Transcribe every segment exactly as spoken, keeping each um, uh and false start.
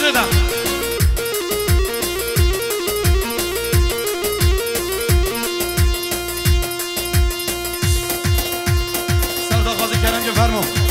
Eda. Ser daxwazê Kerem Cem, fermo.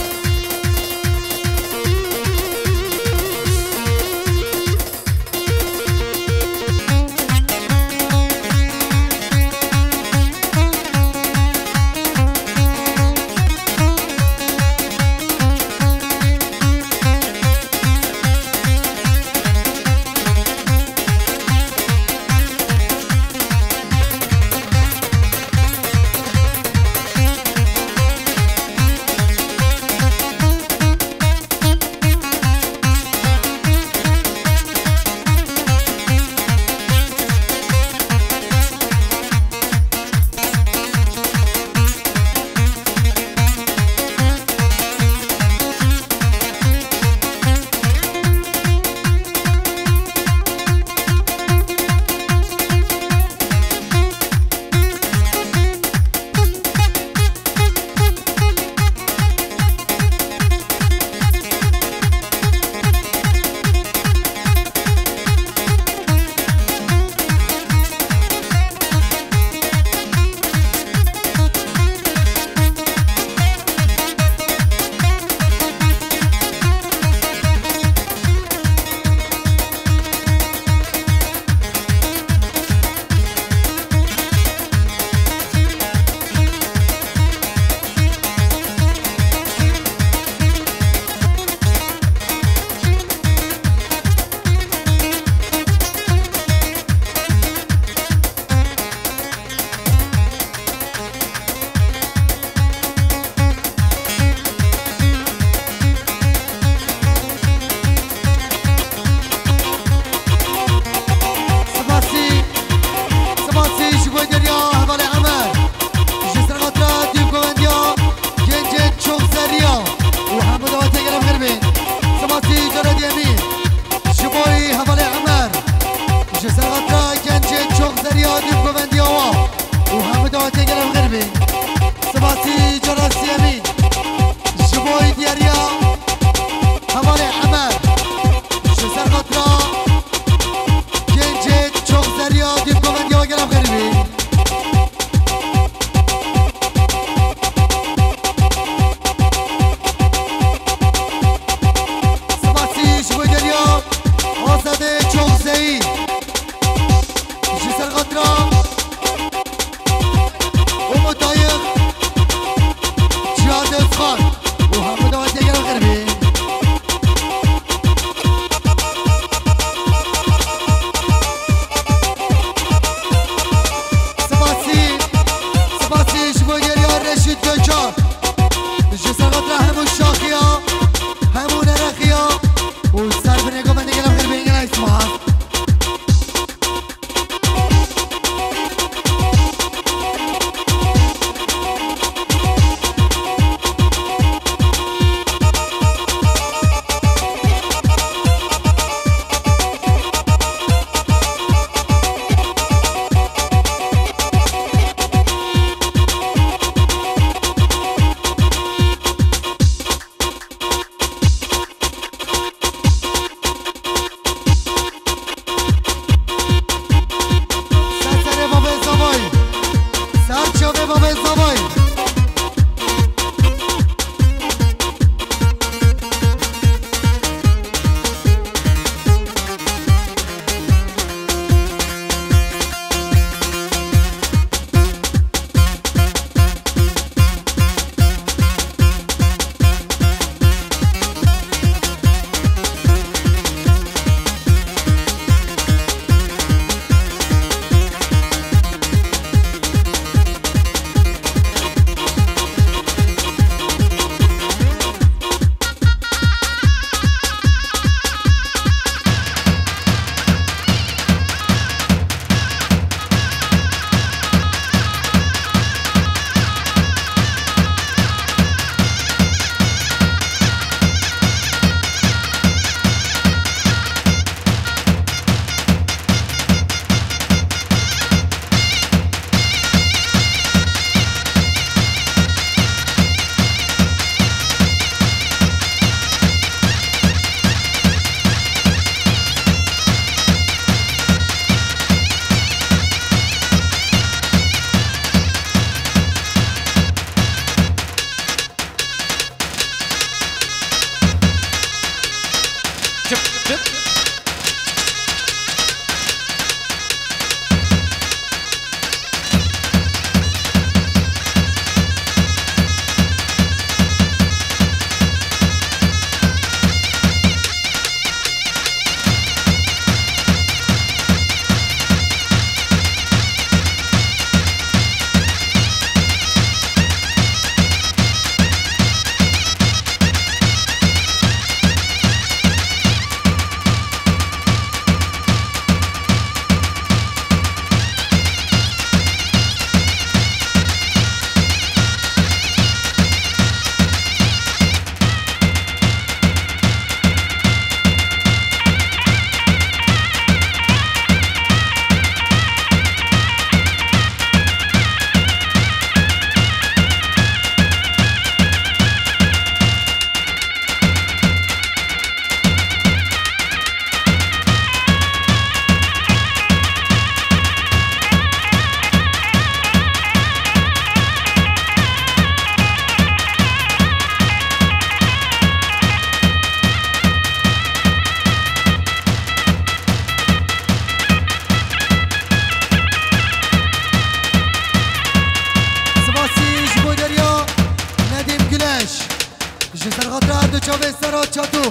Serxatira her du çavê Sera Çato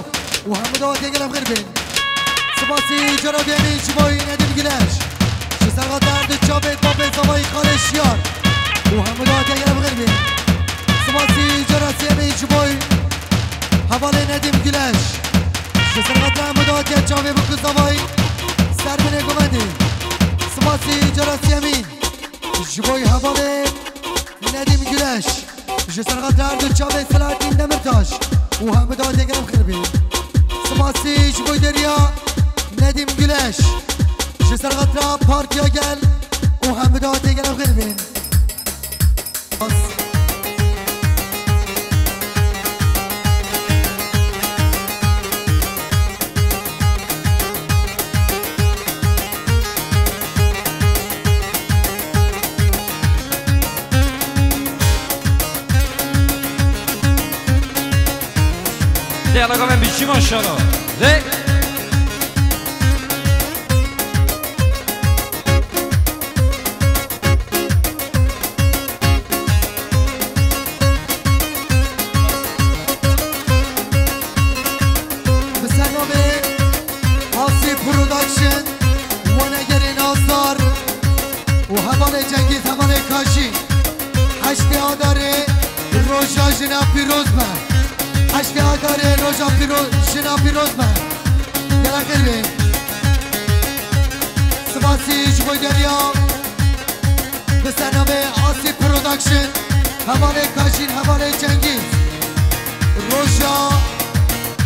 û hemû dawetê gelek xêr bên. Spasî cara duyemîn ji bo Nedîm Güleş. Ji serxatira her du çavê Babê Zavayî Xalê Şiyar û hemû dawetê gelek xêr bên. Spasî cara sêyemîn ji bo hevalê Nedîm Güleş. Ji serxatira hemû dawetê çavê Bûk û Zavayî Serbinê Govendê. Spasî cara sêyemîn ji bo hevalê Nedîm Güleş. Ji serxatira her du çavê Selahattin Demirtaş û hemû dawetê gelek xêr bên. Spasî ji bo Derya Nedîm Güleş. Ji serxatira Partiya Gel û hemû dawetê gelek xêr bên. Lê ala gavên bijî maşallah. Lê. Bi ser navê Asî Production, Wanegerê Nazar û hevalê Cengîz, hevalê Kaşî. Heştê Adarê roja jina pîroz be. Heştê Adarê roja pîro-, jina pîroz be. Gelek xêr be. Spasî ji bo Derya. Bi ser navê Asî Production, hevalê Kaşîn, hevalê Cengîz. Roja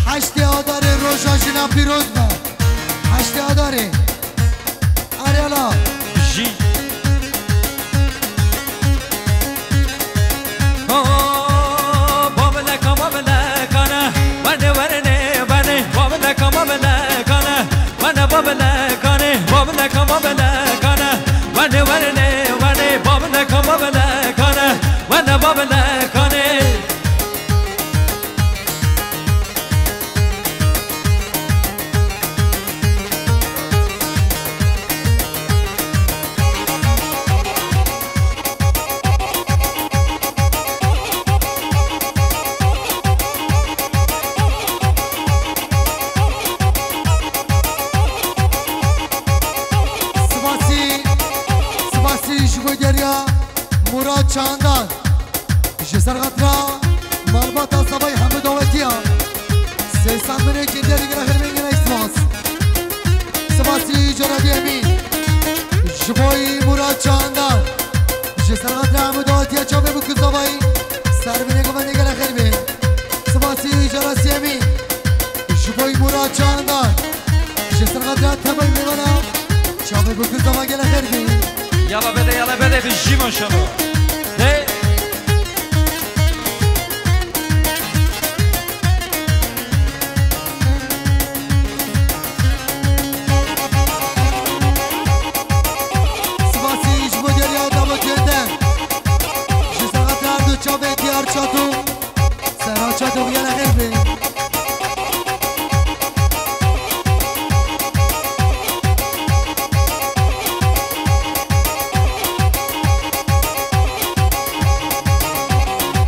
heştê Adarê roja jina pîroz be. Heştê Adarê. Arela. Jî. Oh, babileka, babilekane, wene, wene, wene, babileka, babilekane. Wene babilekane, babileka babilekane. Wene wene wene, babileka babilekane. Wene babilekane. Spasî, spasî ji bo Derya Murat Çağandan. Ji ser xatira malbata Zavayî hemû dawetiya. Sê sed milê kêderî gele xêrbên gele spas. Spasî cara duyemîn. Ji bo Murat Çağandan. Ji ser xatira hemû dawetiya çavê Bûk û Zavayî. Serbinê govendê gele xêrbên. Spasî cara sêyemîn. Ji bo Murat Çağandan. Ji ser xatira tevayî mêvana. Çavê Bûk û Zava gele xêrbên. Yala bede, yala bede, bijî maşallah. Hey. Spasî ji bo Derya Dawetê de. Ji ser xatira her du çavê Diyar Çato. Sera Çato gele xêrbên.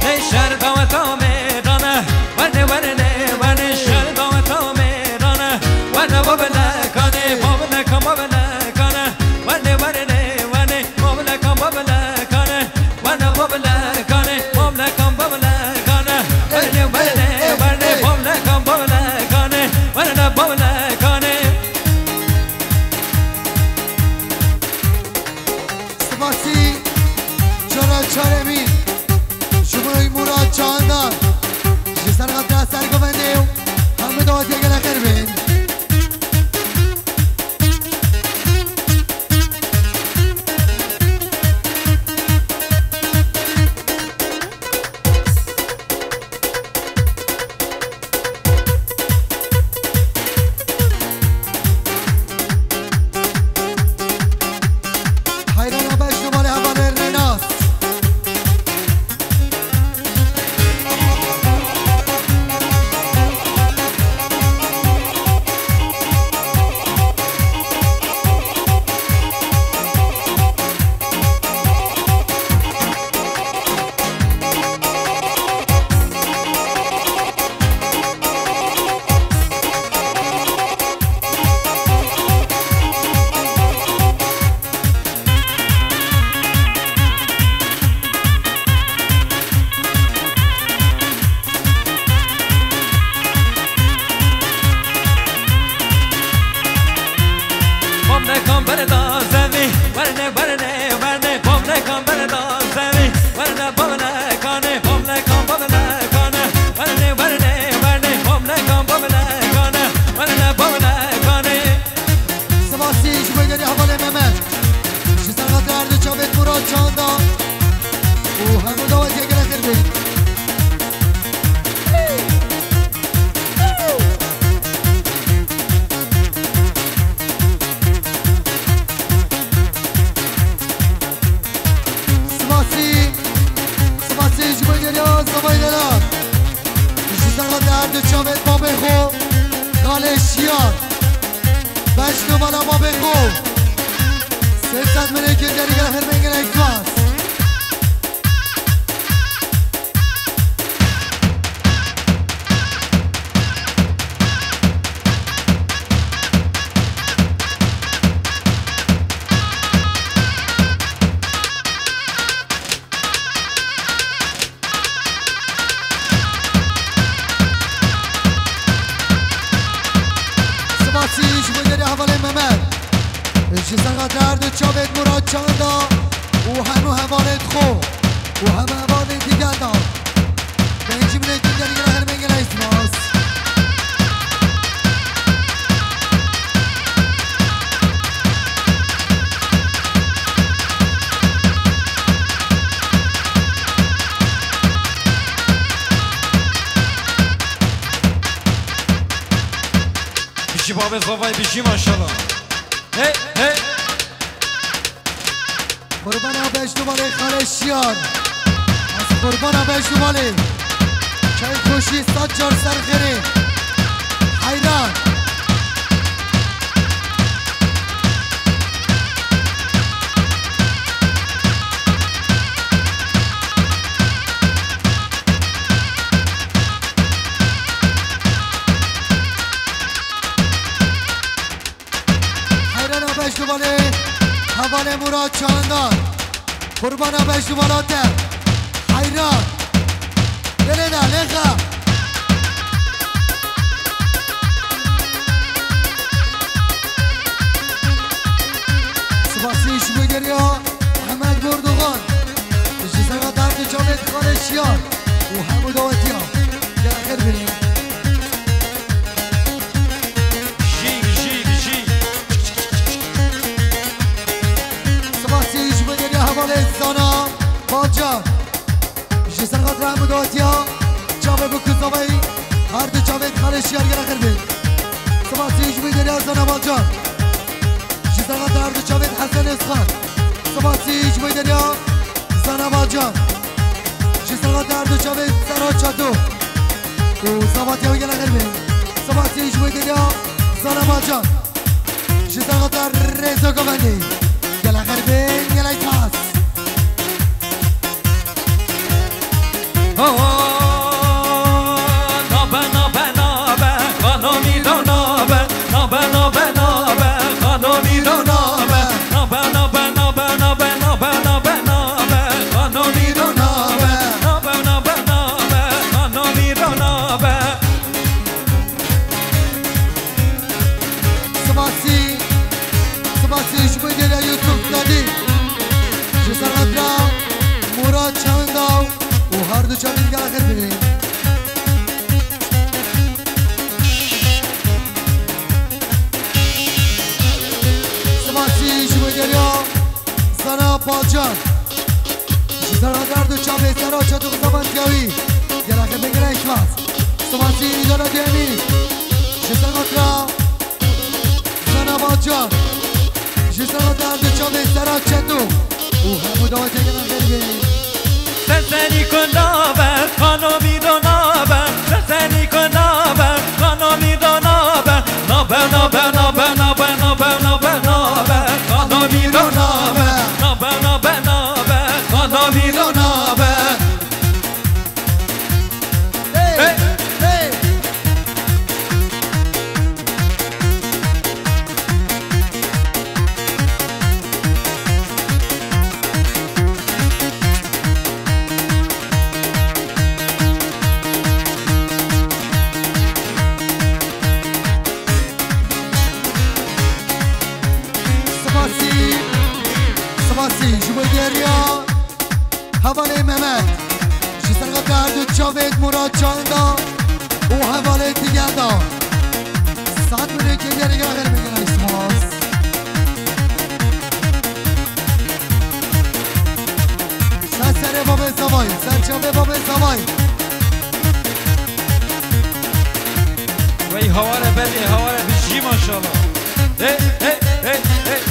Hey şer daweta mêrane, wene wene wene şer daweta mêrane, wene babilekane, babileka babilekane, wene wene wene babileka babilekane, wene babilekane, babilekan babilekane, wene wene wene babilekan babilekane, wene babilekane. Spasî cara çaremî. Ji bo Murat Çağandan. Ji ser xatira sergovendê û hemû dawetê gele xêrbên. Heyrana beş numare hevalê Renas. Spasî ji bo derê hevalê Mehmet. Ji ser xatir her du çavên Murat Çanda û hemû dawetiyê gelek xêr bê. Spasî, spasî ji bo geriya zavayê delal. Ji ser xatir her du çavên babê xwe, xalê Şiyar. Beş numara babê xwe. Sê sed milê gel derî gelek xêr bê, gelek spas. Spasî ji bo derê hevalê Mehmet. Ji ser xatir her du çavên Murat Çanda û hemû hevalên xwe û hemû hevalên dîgel de. Pêncî milê dîgel gelek xêr bê, gelek spas. Bijî babê zavayê bijî maşallah. Hey, hey. Qurbana beş numarê Xalê Şiyar. Ez qurbana beş numarê. Çay xweşî sed car ser xêrê. Heyran. Heyrana beş numaralı hevalê Murat Çağındar. Qurbana beş numara te. Heyran. Gelene lexa. Spasî ji bo geriya Ehmed Bordogan. Ji ser xatir du çavên Xalê Şiyar û hemû dawetiya. Gelek xêr bînin. Jî, jî, jî. Spasî ji bo geriya hevalê Zana Balcan. Ji ser xatir hemû dawetiya çavê bo ku zavayî her du çavên Xalê Şiyar gelek xêr bînin. Spasî ji bo geriya Zana Balcan. Ji ser xatir her du çavên Hesen Özkan. Spasî ji bo geriya Zana Balcan. Ji ser xatir her du çavên Serhat Çato û zavatiya wî gelek xêr bê. Spasî ji bo geriya Zana Balcan. Ji ser xatir Rêzo Govendî. Gelek xêr bê, gelek spas. Spasî, spasî ji bo geriya YouTube dadî. Ji ser xatira Murat Çandaw û her du çavên gelek xêr bê. Spasî ji bo geriya Zana Balcan. Ji ser xatir her du çavên Serhat Çato û zavatiya wî. Gelek xêr bê, gelek spas. Spasî Îdara Dêmî. Ji ser xatira Zana Balcan. Ji ser xatir her du çavên Serhat Çato û hemû dawetê gelek xêr bê. Sesenî ku nabe, qano mîro nabe. Sesenî ku nabe, qano mîro nabe. Nabe, nabe, nabe, nabe, nabe, nabe, nabe. Qano mîro nabe. Nabe, nabe, nabe, qano mîro nabe. Hey, hey. Ji bo geriya hevalê Mehmet, ji ser xwe derd û çavêt Murat Çanda û hevalê Tigenda. Saet min ê kêliyerê gel xêr bigire spas. Ser serê babê Zavay, ser çavê babê Zavay. Wey haware belê, haware bijî maşallah. Hey, hey, hey, hey.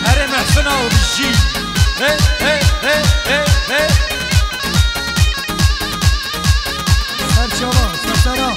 Herê mehfina û dijî. Hey, hey, hey, hey, hey. Ser çava, ser sera.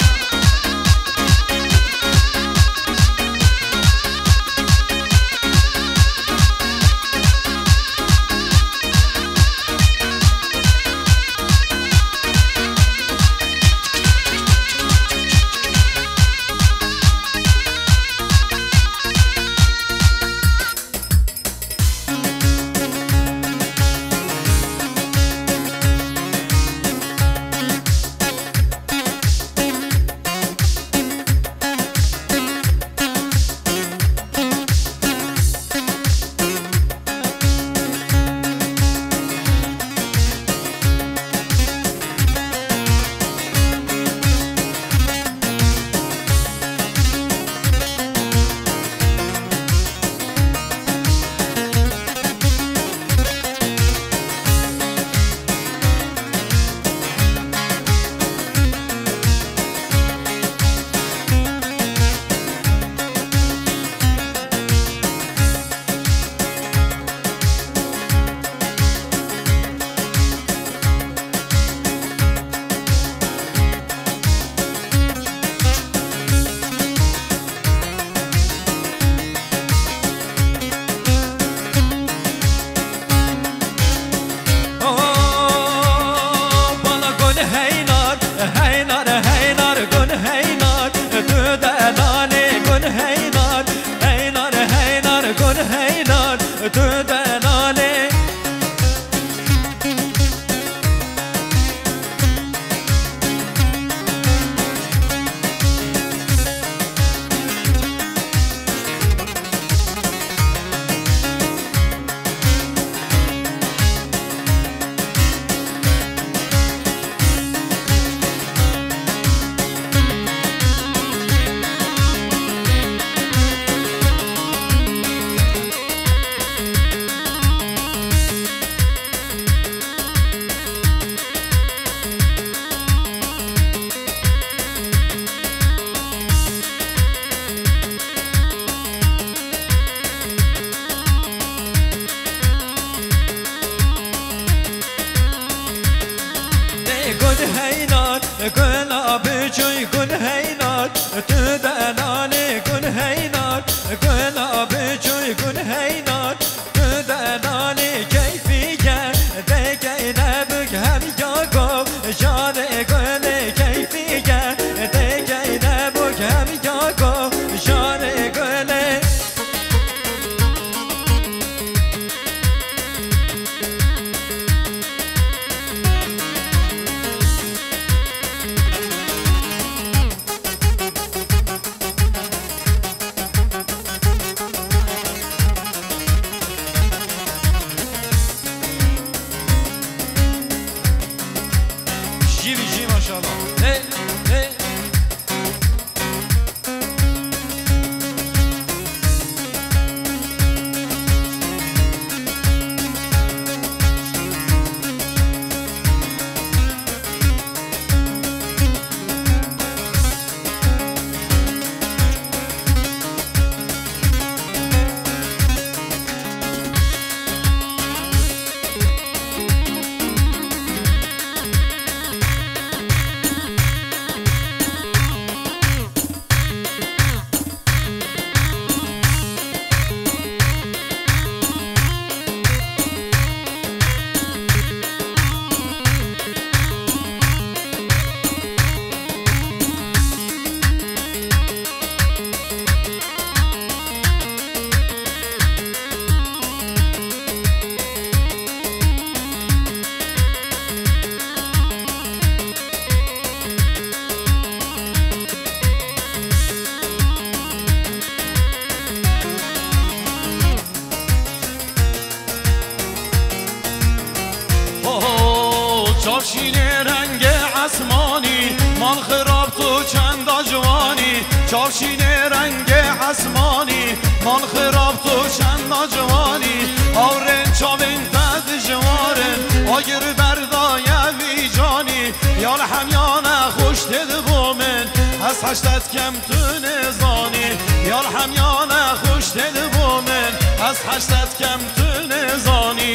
Çavşînê rengê esmanî, mal xirab tu çenda ciwanî. Çavşînê rengê esmanî, mal xirab tu çenda ciwanî. Awrên çavên te dijwar in, agir berdaye vî canî. Ya li hemyane xweş tê di bo min, ez heşte dikem tu nêzanî. Ya li hemyane xweş tê di bo min, ez heşte dikem tu nêzanî.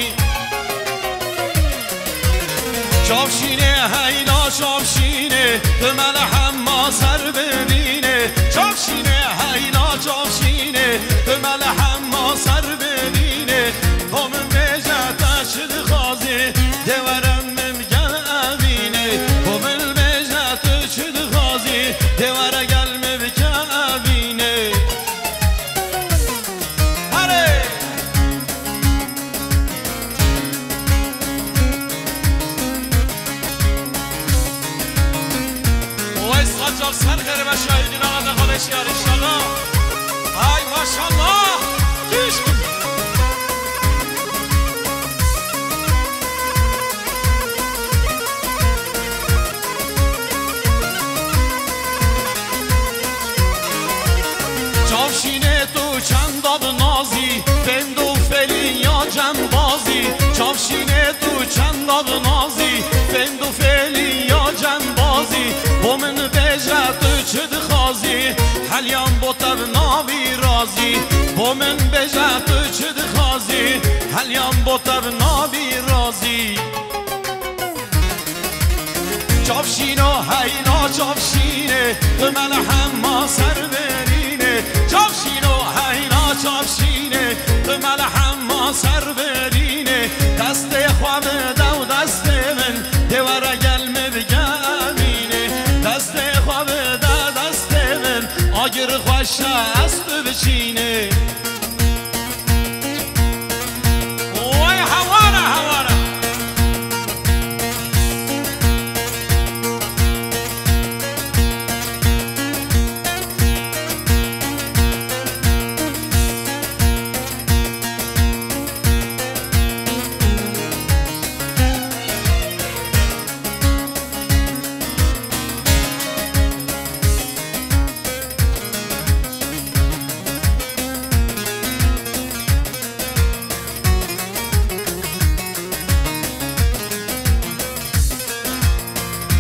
Çavşînê heyla çavşînê, tu me li hema ser bibînê. Çavşînê heyla çavşînê, tu me li hema ser bibînê. Bo min bêje te çi dixwazî, dê were min gel evînê. Bo min bêje tu çi dixwazî, dê were gel min bike evînê. Herê! Vay saçak ser xêre ve şahidin ağada xaleş yar inşallah. Ay maşallah. Kişk. Çavşînê tu çenda bi nazî, fênd û fêlî ya cembazî. Çavşînê tu çenda bi nazî, fênd û fêlî ya cembazî. Bo min bêje tu çi dixwazî, helyan bo te bi nabî razî. Bo min bêje tu çi dixwazî, helyan bo te bi nabî razî. Çavşîno heyna çavşînê, tu me li hema ser birînê. Çavşîno heyna çavşînê, tu me li hema ser birînê. Destê xwe bide û destê min, dê were gel min bike evînê. Destê xwe bide destê min, agir xweş e ez tu biçînê. Way hewara hewara.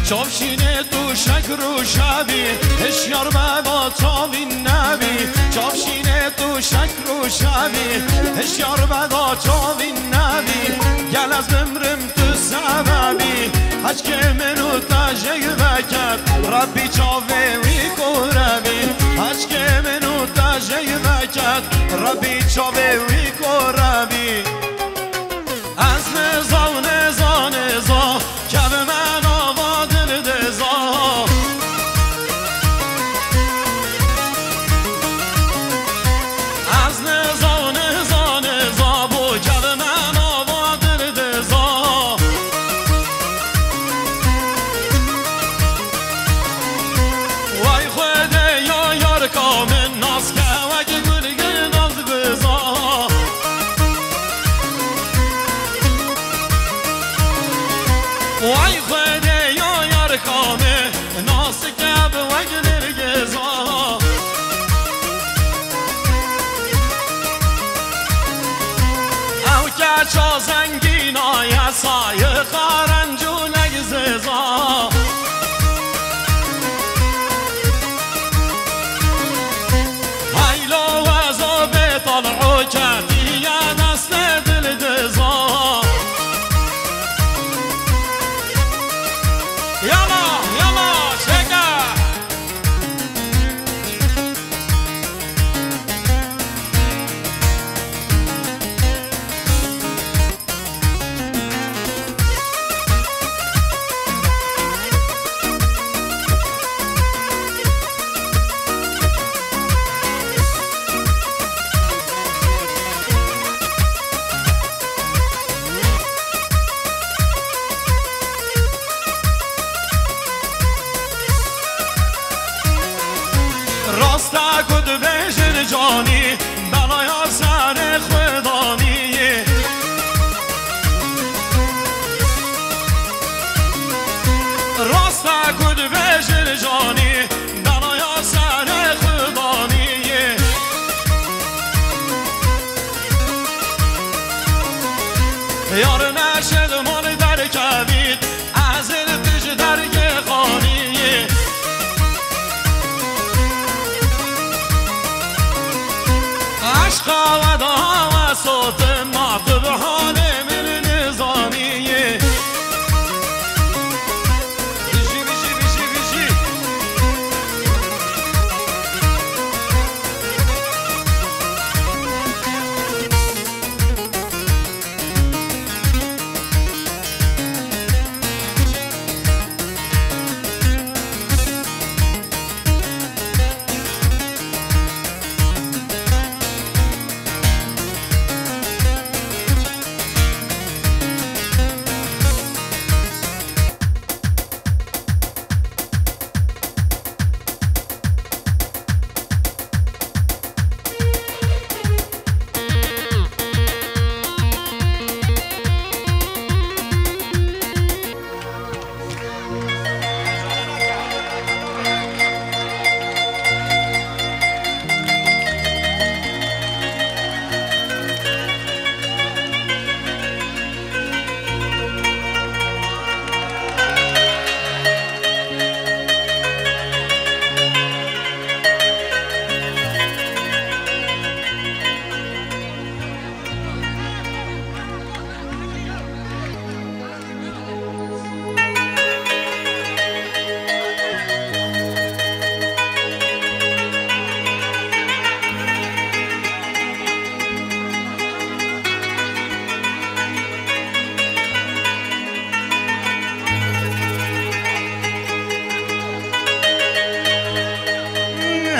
Çavşînê tu şekr û şebî, hişyar be da çavîn nebî. Çavşînê tu şekr û şebî, hişyar be da çavîn nebî. Gel ez bimrim tu sebebî, heçkê min û te jê veket, Rebbî çavê wî kore bî. Heçkê min û te jê veket, Rebbî çavê wî kore bî. Ez niza, niza, niza, kevime nava dil diza. Ez niza, niza, niza, bo kevime nava dil diza. Way Xwedê ya yarka min nas ke wek gul gul naz biza. Way Xwedê ya yarka min nas ke bi wek nirgiza. Ew keça zengîna ye, sayiqa renc û legziza. Heylo weza bêtal û ketiye destê dil diza. Yala, yala, çeke. Yar neşed mal derkevît, ez ê li tu ji dergê xaniyê. Eşqa we da we sotin, ma tu bi halê min nizaniyê. Bijî, bijî, bijî, bijî.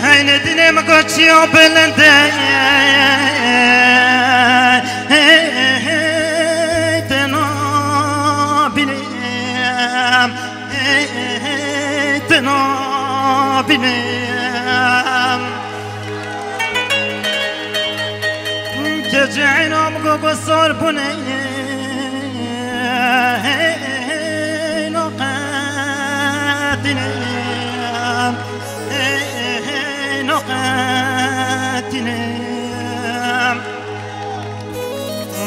Hey, ne dine mi goçiyo bilinde, te nabînim, te nabînim. Keçê êna min gogo sar bûne, no qetîne, no qetîne.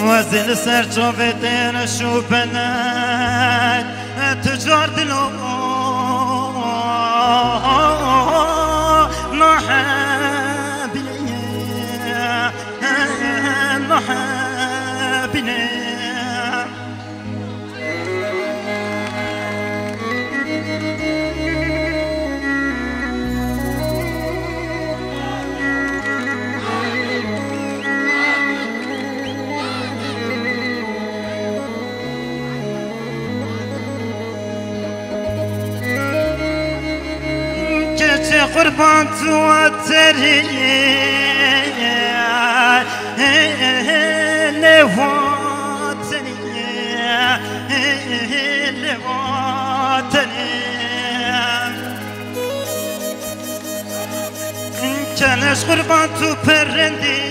Wezê li ser çavê te reş û belet, tu car dilo nahebîne, nahebîne. Keçê qurban tu terî lê vatenî, lê vatenî. Keleş qurban tu perendî,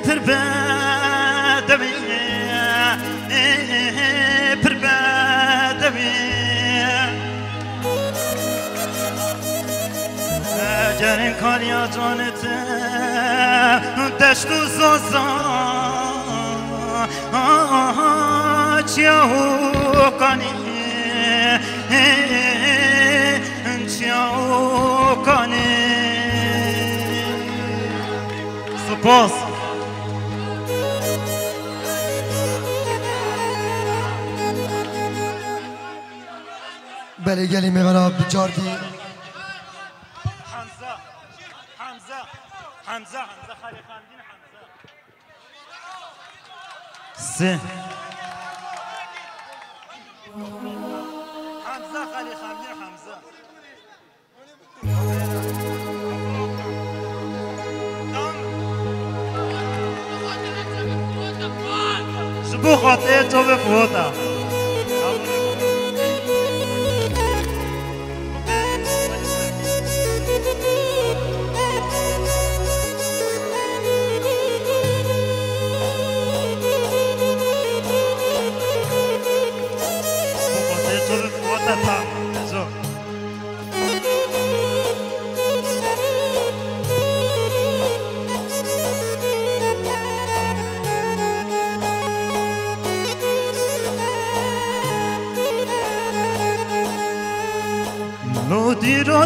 pir bedewî, pir bedewî. Eger inkariya canê te deşt û zaza çiya û kanî, çiya û kanî. Spas. Belê gelî mêvana bi cardî. Hamza, Hamza, Hamza, Hamza, Xalê Xandîn Hamza. Sê. Hamza, Xalê Xandîn Hamza. Ji bo xatirê çavê Fuat e. Ji bo xatirê çavê Fuat e, tam. Zo.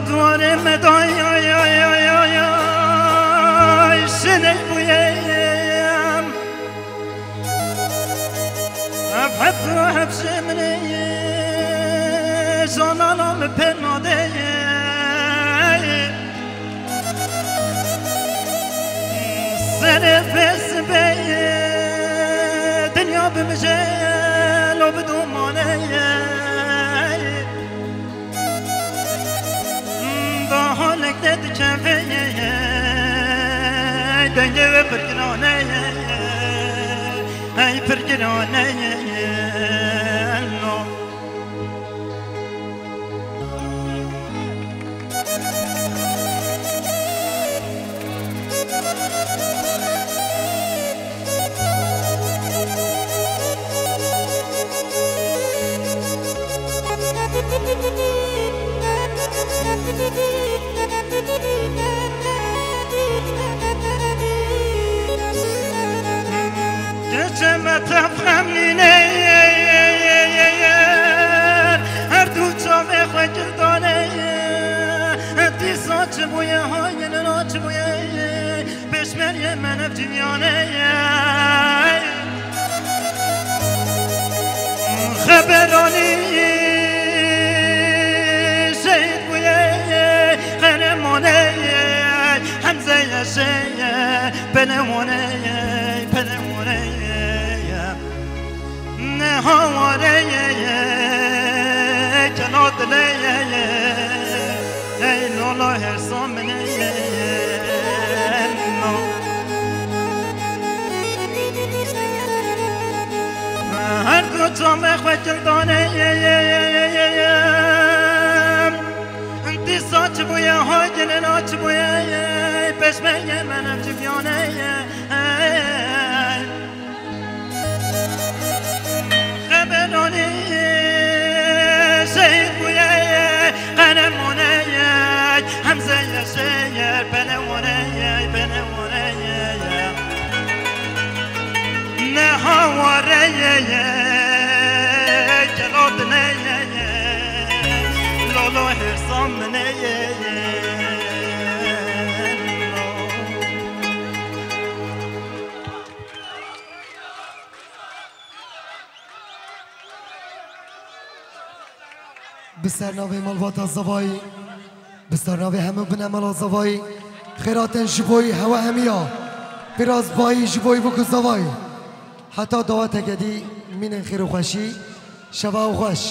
Duvarê me dayê, ay, ay, ay, ay, ay, şinê bûyê. Ev hep, hep ji min ê, canana min pê nadê. Serê pê sibê, dinya bi mijêl û bi dûmanê. Da holek te dikeve, dengê wê pir giran e, hey pir giran e, no. Keçe me tev xemînê, her du çavê xwe gil danê. Dîsa çi bûye, hayê nina çi bûye? Pêşmergê me nev civyanê ye. Xeberanî şehîd bûye, qehremanê ye. Hemze ye, şê ye, pelewanê ye, pelewanê ye. Ne hawarê ye, kela dilê ye, ey lala hêrsa min ê, no. Her du çavê xwe gil danê, dîsa çi bûye, hay gilê na çi bûye, pêşmergê me nev civyanê ye. Xeberanî şehîd bûye, qehremanê ye, Hemze ye, şê ye, pelewanê ye, pelewanê ye. Ne hawarê ye, kela dilê ye, lolo hêrsa min ê. Bi ser navê malbata Zavayî, bi ser navê hemû binemala Zavayî, xêratin ji bo hewe hemiya. Pêra Zavayî ji bo wekî Zavayî. Heta daweteke dî, mînin xêr û xweşî, şeva û xweş.